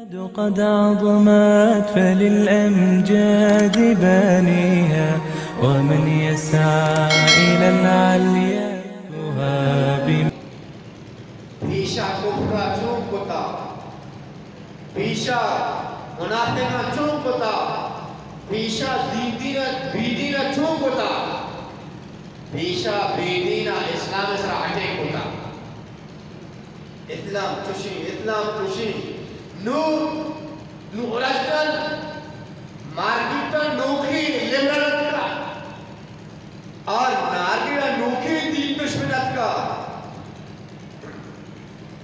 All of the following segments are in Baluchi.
قد عظمت فللأمجاد بانيها، ومن يسعى إلى العليا يهاب. پیشا کفرا چون کتا، پیشا منافقاں چون کتا، پیشا دین دینا بی دینا چون کتا، پیشا بی دینا اسلام سرا اٹیک کتا. اسلام چوشیں، اسلام چوشیں. نو، نو اوریجنل مارکیٹ ءَ نوکیں لبرل اتکا، آ نارگڑ ءَ نوکیں دین دشمن اتکا.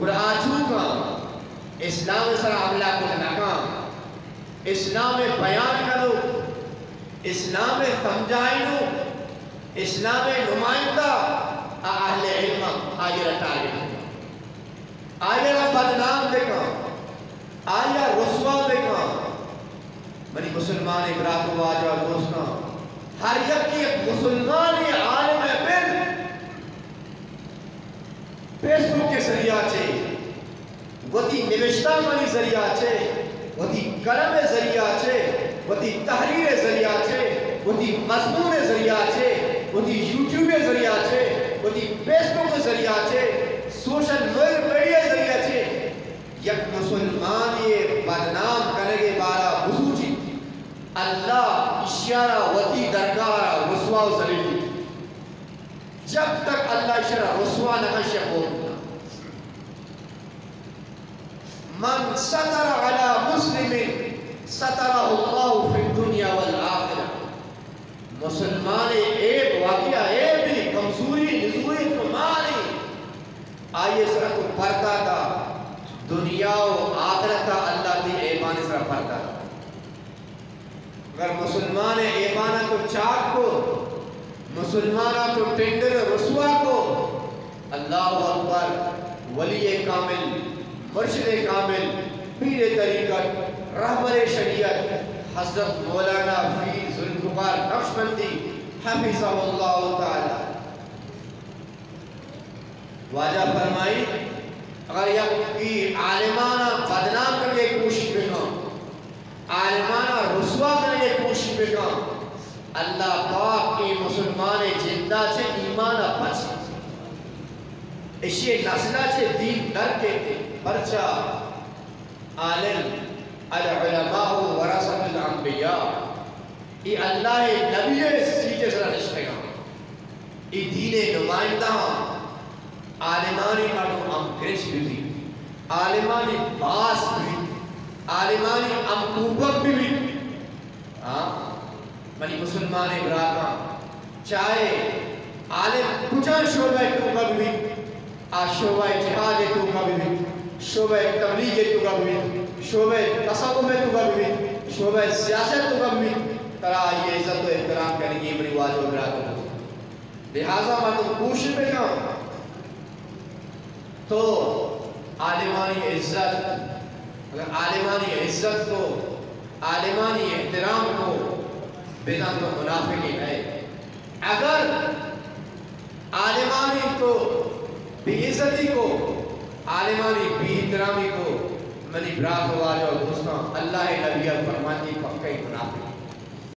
گڑا آ چون کن؟ اسلام ءِ سرا حملہ کت نہ کن. اسلام ءِ بیان کنوک، اسلام ءِ سمجھائینوک، اسلام ءِ نمائندہ، آ اہل علم ءَ آئی ءَ را ٹارگٹ بکن، آئی ءَ را بدنام بکن، آئی ءَ رسوا بکن. منی مسلمان برات و واجہ و دوستاں، ہر یکے یک مسلمانے عالم ءِ بل فیس بک ءِ ذریعہ چے، وتی نبشتانکانی ذریعہ چے، وتی قلم ءِ ذریعہ چے، وتی تحریر ءِ ذریعہ چے، وتی مضمون ءِ ذریعہ چے، وتی یوٹیوب ءِ ذریعہ چے، وتی فیس بک ءِ ذریعہ چے، سوشل می-، میڈیا ءِ ذریعہ چے، یک مسلمانے ءِ بدنام کنگ ءِ بارا بسوچیت، اللہ ایشی ءَ را وتی درگاہ ءَ را رسوا و ذلیل بیت. جب تک اللہ ایشی ءَ را رسوا نہ کن، ایشی ءَ قبول نہ. من ستر علی مسلم سترہ اللہ فی الدنیا والآخرہ. مسلمان ءِ عیب، واقعہ عیب، کمزوری، نزوری تو مارے، آئی ءِ سرا تو پردہ دا، دنیا و آخرت ءَ اللہ تئی عیبانی سرا پردہ دا. اگر مسلمان ءِ ایمان ءَ تو چاک کو، مسلمان ءَ تو ٹنڈر رسوا کو، اللہ اکبر، ولی کامل، مرشد کامل، پیر طریقت، رہبر شریعت، حضرت مولانا پیر ذوالفقار نقشبندی حفظہ اللہ تعالی. واجہ فرمائی، اگر یک عالمانا بدنام کنگے کوشش بکن، عالمانا رسوا کنگے کوشش بکن، اللہ پاک اے مسلمان جندا چہ ایمانا پچ، اشی نسلا چہ دین در کیتے. پرچا؟ عالم، العلماء ورثۃ الانبیاء، اے اللہ ءِ نبی ءِ سیٹ ءِ سرا نشتگاں. اے دین ءِ نمائندہ آں. عالمانی مردم ہم گرنچ بہ بیت، عالمانی باس بہ بیت، عالمانی ہم کوپگ بہ بیت. ہاں، منی مسلمانیں براتاں، چاہے عالم کجام شعبہ ءِ توکا بہ بیت، آ شعبہ جہاد ءِ توکا بہ بیت، شعبہ تبلیغ ءِ توکا بہ بیت، شعبہ تصوف ءِ توکا بہ بیت، شعبہ سیاست ءِ توکا بہ بیت، ترا آئی ءِ عزت و احترام کنگی، منی واجہ و برات و دوست. لہذا مردم کوشش بکن تو عالمانی عزت، اگر عالمانی عزت کو، عالمانی احترام کو، بزاں تو منافقے نہ ئے. اگر عالمانی تو بے عزتی کو، عالمانی بے احترامی کو، منی برات و واجہ و دوستاں، اللہ ءِ نبی ءَ فرمائیتی، پکے منافق.